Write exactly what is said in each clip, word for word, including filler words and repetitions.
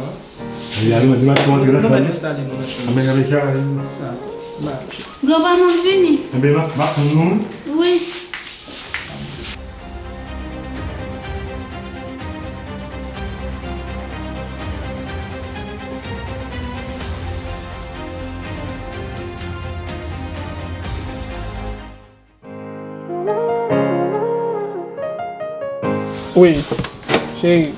nan. Li ale, li mèt antre nan chanm. Nou mèt enstale nou nan chanm. Anben, anben, kare. Ah, m a. Granpa, m ap vini. Anben, m ap, m ap tann ou. Wi. Wi, cheri,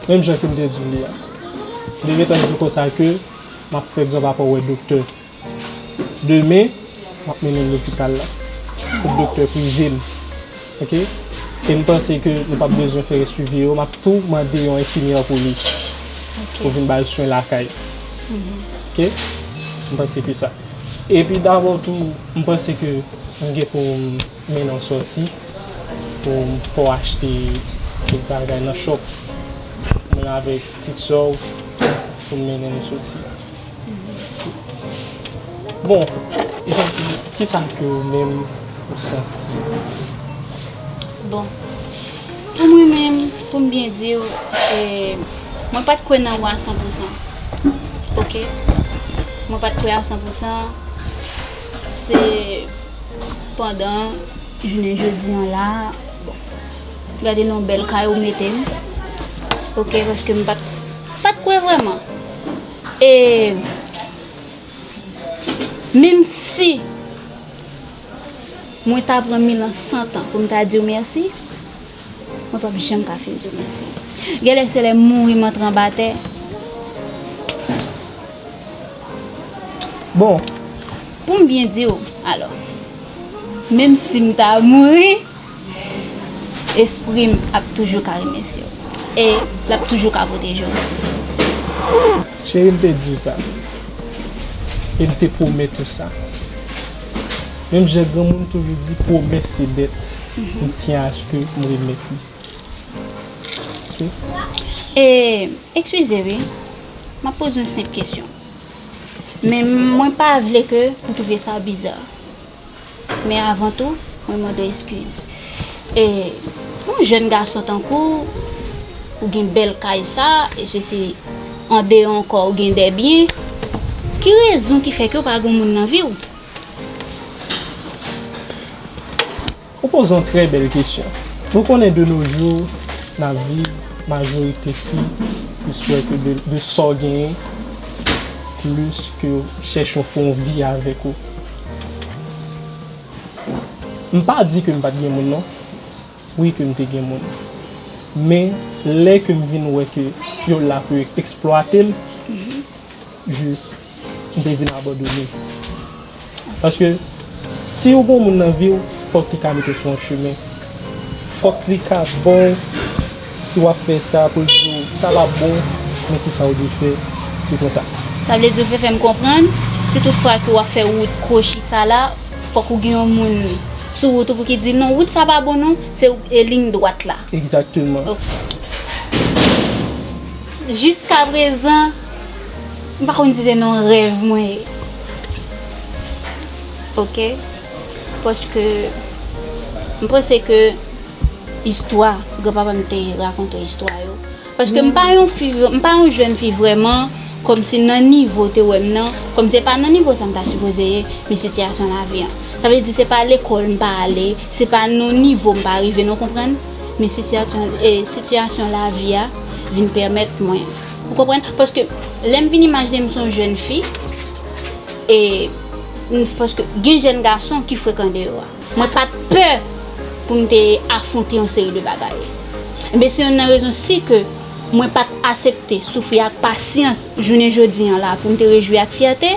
menm jan ke m te di w li a, m te gentan di w konsa ke m ap fè granpapa w wè doktè. Demen, m ap mennen l lopital la, kot doktè prive l, oke? E m panse ke nou p ap bezwen fè rès swivi yo, m ap tou mande yon enfimyè pou li, pou vin ba l swen lakay. Oke? M panse ke sa. Epi dabò tou, m panse ke m gen pou m mennen w sòti, pou m fè w achte kèk bagay nan shop. Mwen avèk pitit sè w, pou m mennen nou sòti. Bon, Jezi, kisa ke w menm ou santi? Bon, pou mwen menm, pou m byen di w, eh, mwen pa t kwè nan ou a san pou san. Oke? Mwen pa t kwè a san pou san. Se pandan jounen jodi an la, bon, gade nan yon bèl kay ou mete m. Oke, paske m pa t, pa t kwè vrèman. E menm si mwen ta pran mil an san tan pou m ta di w mèsi, mwen p ap janm ka fin di w mèsi. Genlè se lè m mouri m antre anba tè. Bon, pou m byen di w, alò, menm si m ta mouri, espri m ap toujou ka remèsye w. E l ap toujou ka pwoteje w osi. Cheri, m te di w sa. E m te pwomèt ou sa. Menm jan granmoun toujou di, pwomès se dèt. M tyen aske m remèt li. Oke? E, eskize wi, m ap poze yon senp kesyon. Men mwen pa vle ke ou twouve sa biza. Men avan tou, mwen mande w eskiz. E yon jèn gason tankou w, ou gen bèl kay sa, e sesi, andeyò ankò, ou gen de byen. Ki rezon ki fè ke w pa gen moun nan vi w? Ou poze yon trè bèl kesyon. Nou konnen de nos jours, n ap viv, majorite fi plis wè ke de, de sa w genyen, plis ke w chèche yon, fè yon vi avèk ou. M pa di ke m pa t gen moun, non. Wi, ke m te gen moun. Men, lè ke m vin wè ke yo la pou yo eksplwate m, jis, m te vin abandone. Paske, si w gen yon moun nan vi w, fòk li ka mete w sou yon chemen. Fòk li ka ba w, si w ap fè sa, pou l di w, sa p ap bon, men kisa w dwe fè, se konsa. Sa vle di w vle fè m konprann, si toutfwa ke w ap fè wout kwochi sa la, fòk ou gen yon moun sou wout ou pou ki di, "Non, wout sa pa bon non, se, e, liy dwat la." Egzakteman. Ok. Jiskaprezan, m pa konn si se nan rèv mwen ye. Ok? Paske m panse ke istwa, granpapa m te rakonte istwa yo. Paske m pa yon fi, m pa yon jèn fi vrèman, kòmsi nan nivo te wè m nan, kòm se pa nan nivo sa m ta sipoze ye, men sitiyasyon lavi a. Sa vle di se pa lekòl m pa ale, se pa nan nivo m pa rive, nou konprann? Men sitiyasyon, e, sitiyasyon lavi a vin pèmèt mwen. Ou Konprann? Paske lè m vin imajine m se yon jèn fi, e m- paske gen jèn gason ki frekan deyò a. Mwen pa t pè pou m te afwonte yon seri de bagay. Ebyen, se youn nan rezon si ke mwen pa t aksepte soufri ak pasyans jounen jodi an la pou m te rejwi ak fyète,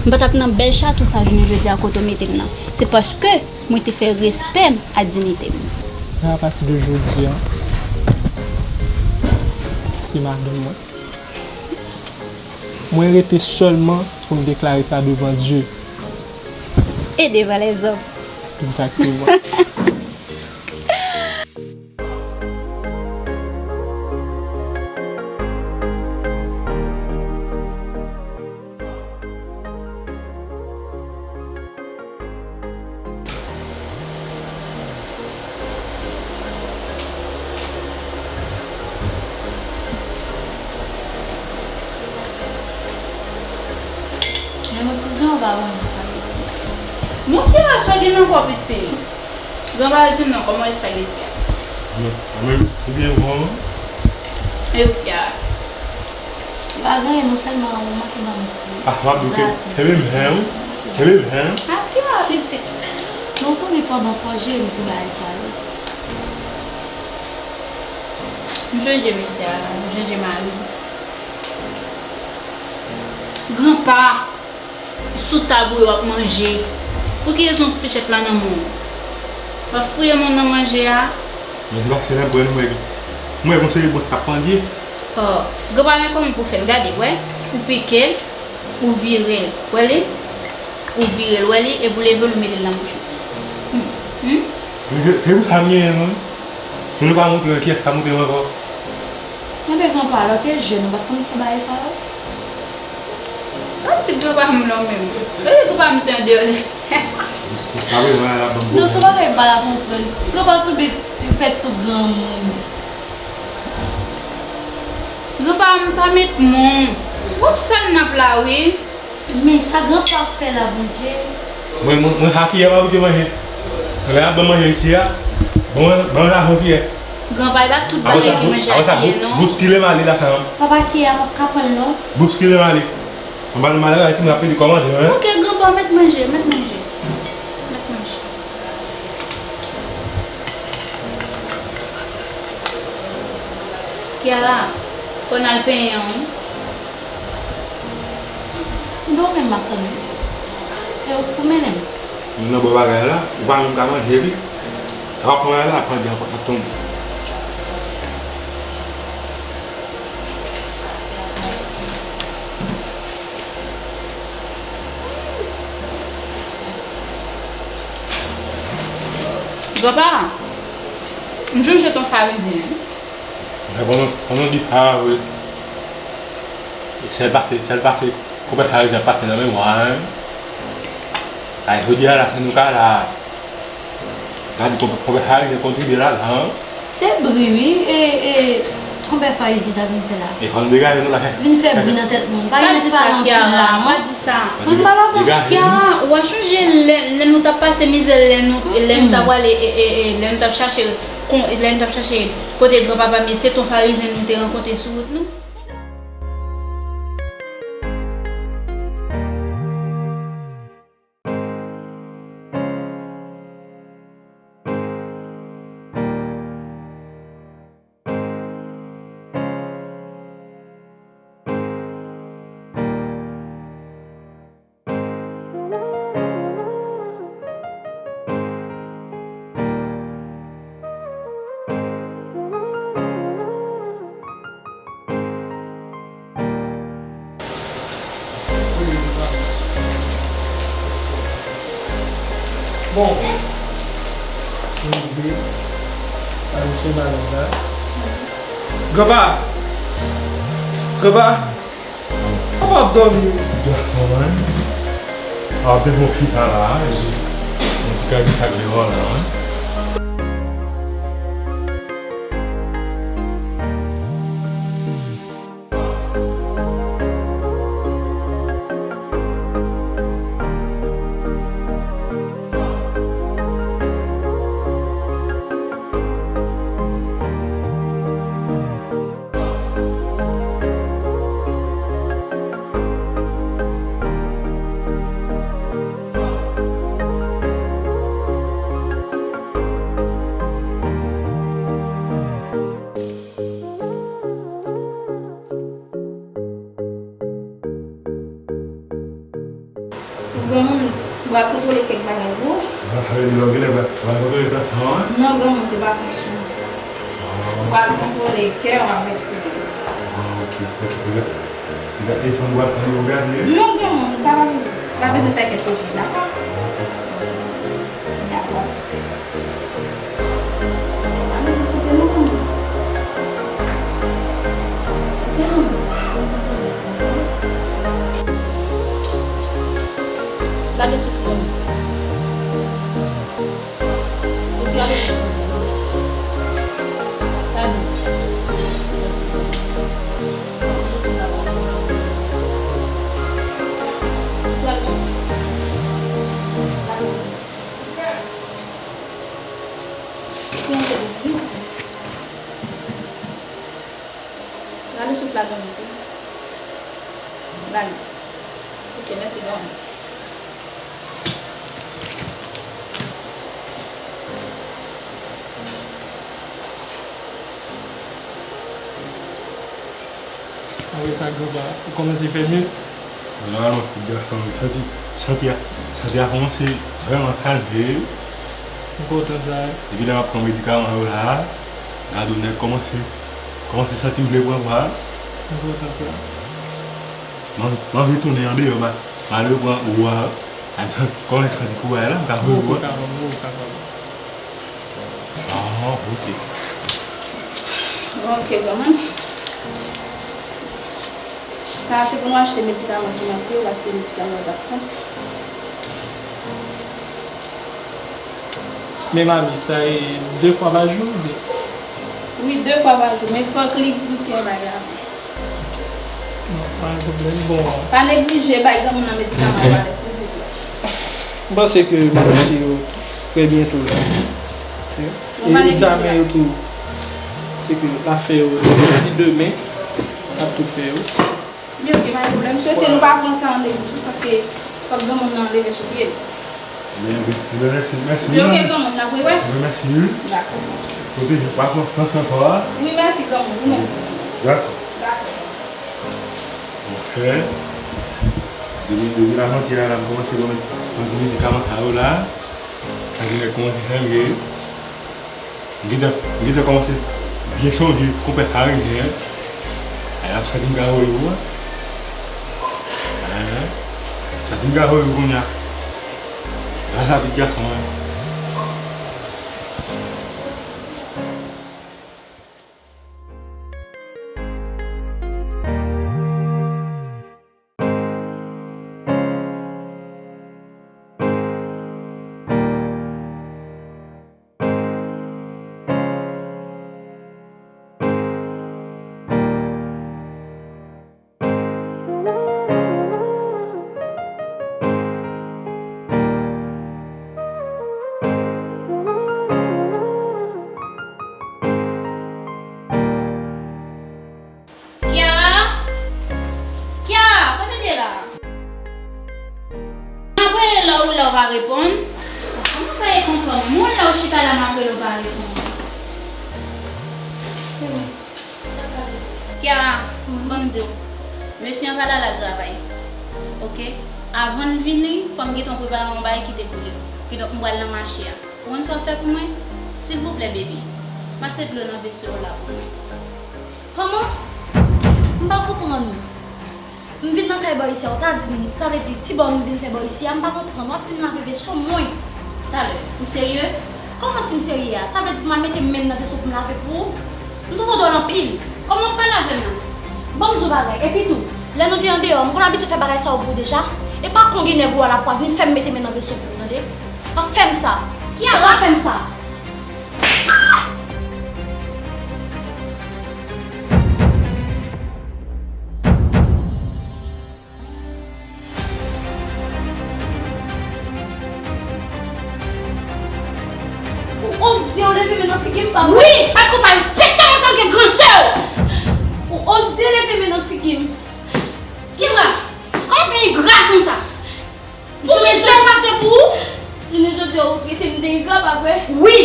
m pa t ap nan bèl chato sa jounen jodi a kote w mete m nan. Se paske mwen te fè respè m ak diyite m. Men apati de jodi a, se madanm mwen. Mwen rete sèlman pou m deklare sa devan Dye. E devan lèzòm. Egzakteman. Men yon ti jan w pa renmen espageti. Mon Dieu, sa gen nan kò piti. Granpa di non, kòman espageti a? Non, mwen, ou byen bon. E ou, Kiara? Pa gen anyen, non, sèlman ou manke ban m ti, ah, w ap ti bouke. Gratèn, kenbe ti byen, wi. Kenbe byen. Ah, Kiara pi pitit. Non, konnen fò ban fò jere m ti bagay sa yo. M chanje mesye a, m chanje mari. Granpa, sou tab ou ye w ap manje. Pou ki rezon fochèt la nan men w? W ap fouye men w nan manje a? Men se paske nan bwè nou wè, mwen wè yon seri bwòt k ap pandye. Oh, granpa, men kòman pou fè l? Gade, wè, ou pike l, ou vire l. Wè li? Ou vire l, wè li, epi ou leve l, ou mete l nan bouch ou. Hmm. Hmm? Se, se pou sa m genyen, non? Si nou pa montre l, kiyès k ap montre l ankò? Enben, granpa, lè w te jèn, ou pa t konn fè bagay sa yo? Sa w di granpa m la menm? Eske granpa m se yon deyòlè? Ou sawe mwen la ban m pwoblèm. Non, se bagay m pa ta konprann. Granpa sanble fè tout granmoun. Granpa m pa met men w. W ap sal nap la wi. Men sa granpa ap fè la, Bondye? Mwen, mwen, mwen sa kiyè m ap manje. Lè y ap ban manje isi a, ban mwen, ban mwen lajan kiyè. Granpa, e pa tout bagay ki manje a kiyè, non. Apre sa, bou-, bouskile m ale lakay mwen. Papa, kiyè a p ap ka pran l, non. Bouskile m ale. Anba nan malere, ti m ap pede kòmanse, wi. Ok, granpa, mèt manje, mèt manje. Mèt manje. Kiara, fò n al penyen an, wi. Bon, men m ap tann. E ou k pou mennen m? Nou nan bò bagay la, ou pa menm ka manje, wi. Lè w ap pran bagay la, pandye a ap tonbe. Granpa, m jwenn jete yon farizyen. Mwen, pandan, pandan w di sa, wi. Sèl pase, sèl pase, konpè farizyen ap pase nan memwa a, wi. Ay, jodi a la, si nou ka la, gade konpè, konpè farizyen kontribye ladan, wi. Se bri, wi, e, e, konpè farizyen ta vin fè la. E fò n degaje nou la. Vin fè bri nan tèt moun. Pa gen ti pale anpil la, non. Pa di sa, Kiara, pa di sa. Mwen pa la pou Kiara, w a chonje lè, lè nou t ap pase mizè, lè nou, lè nou t ap prale, e, e, e, lè nou t ap chache, kon, lè nou t ap chache kote granpapa m ye, se t on farizyen nou te rankontre sou wout nou. Bon. Rive. Al se malèz la. Granpa! Granpa! Papa ap dòmi wi. Gason mwen. A, te bon chita la, e, yon ti kay di sa k devan la, wi. Pral kontwole kèk bagay pou ou. Ah, sa vle di lè w genlè pral, pral kontwole tansyon an? Non, granmoun, se pa tansyon. Ah. Ou pral kontwole kè w avèk. Ah, ok, ok. Piga, piga telefòn ou ap pran yo gade. Non, granmoun, sa pa vle. Pa bezwen fè kè sote, dakò? Dakò. Gade souf mwen. Retire ale souf mwen. Gade. Retire ale souf mwen. Gade. Gade souf la granmoun tou. Gade. Ok, mèsi granmoun. Apre sa, granpa, ou kòmanse fè mye? Nòmalman, pitit gason m, santi, santi a, santi a kòmanse vrèman kalme. M kontan sa. Depi lè m ap pran medikaman yo la, gade w nèk kòmanse, kòmanse santi m vle pran pwa. M kontan sa. M anvi, m anvi tounen andeyò, m a, m al repran ou a, kòmanse santi kouray la, m ka voye ou a. Ou kapab, ou kapab. Ah, ok. Bon, ok, granmoun. Sa a se pou nou achte medikaman ki manke yo, paske medikaman yo pa t kont. Men mami, sa e de fwa pa jou oubyen? Wi, de fwa pa jou, men fòk li goute yon bagay avan. Non, pa gen pwoblèm. Bon. Pa neglije bay granmoun nan medikaman yo ale, silvouplè. M panse ke m ap achte yo trè byento la. Ok? E egzamen yo tou, se ke l ap fè yo disi demen, l ap tou fè yo. Byen, ok, pa gen pwoblèm. M swete nou pa pran sa an neglijans, paske fòk granmoun nan leve sou pye l. Byen, wi. Mèsi, mèsi. Byen, ok, granmoun, n ap rewè. Wi, mèsi, wi. Dakò. Kote, pa pran sans ankò a? Wi, mèsi, granmoun, ou menm. Dakò. Dakò. Ok. Depi, depi lamanti a la, m kòmanse pran, pran ti medikaman sa yo la. Sa ki fè kòmanse fè m gen. M gentan, m gentan kòmanse byen chonje konpè Karizyen an. Ay, ap santi m ka voye ou a. Hein? Santi m ka voye ou kounye a. Gras a pitit gason an. Kiara? Kiara, kote w ye la? M ap rele w, ou la, ou pa reponn. Kòman w fè ye konsa w menm? Ou lè w chita la, m ap rele w, ou pa reponn. Kiara, ban m di w, mesye an pa t al travay. Ok? Avan l vini, fò m gentan prepare yon bagay ki te koule. Kidonk, m pral nan mache a. Ou konn sa w ap fè pou mwen? Silvouplè, baby, pase dlo nan veso w la pou mwen. Kòman? M pa konprann ou. M vin nan kay bò isi a, ou ta di m, sa vle di ti bò m vin fè bò isi a, m pa konprann. W ap di m lave veso mwen. Talè, ou serye? Kòman si m serye a? Sa vle di pou m al mete men m nan veso pou m lave pou ou? M twouve w dwòl anpil. Kòman w pral lave m nan? Ban m di w bagay. Epi tou, lè nou te andeyò, m konn abitye fè bagay sa yo pou ou deja. E pa kongi nèg ou a la pou w a vin fè m mete men nan veso pou ou, tande? Pa fè m sa. Kiara! Pa fè m sa. Ou oze w leve men nan figi m, pa vre? Wi, paske w pa respekte m antanke gran sè w. Ou oze leve men nan figi m. Kiara, kòman w fè engra konsa? Pou mwen sèl pase pou ou? Jounen jodi a, ou trete m de engra, pa vre? Wi!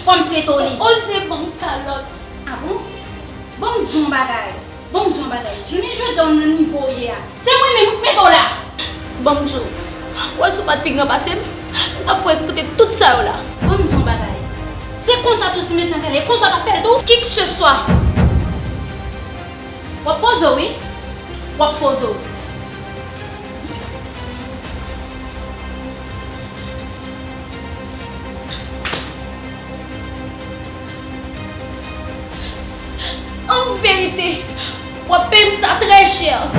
Fò m trete w li. Ou oze ban m kalòt. A bon? Ban m di w yon bagay. Ban m di w yon bagay. Jounen jodi a, w nan nivo w ye a. Se mwen menm ki mete w la. Ban m di w. Ou wè si w pa t pi gran pase m, m t ap fè w eskoute tout sa yo la. Ban m di w yon bagay. Se konsa tou si mesye an fè l, e konsa w t ap fè l tou? Kikseswa. W ap poze w, wi. W ap poze w. An verite, w ap peye m sa trè chè.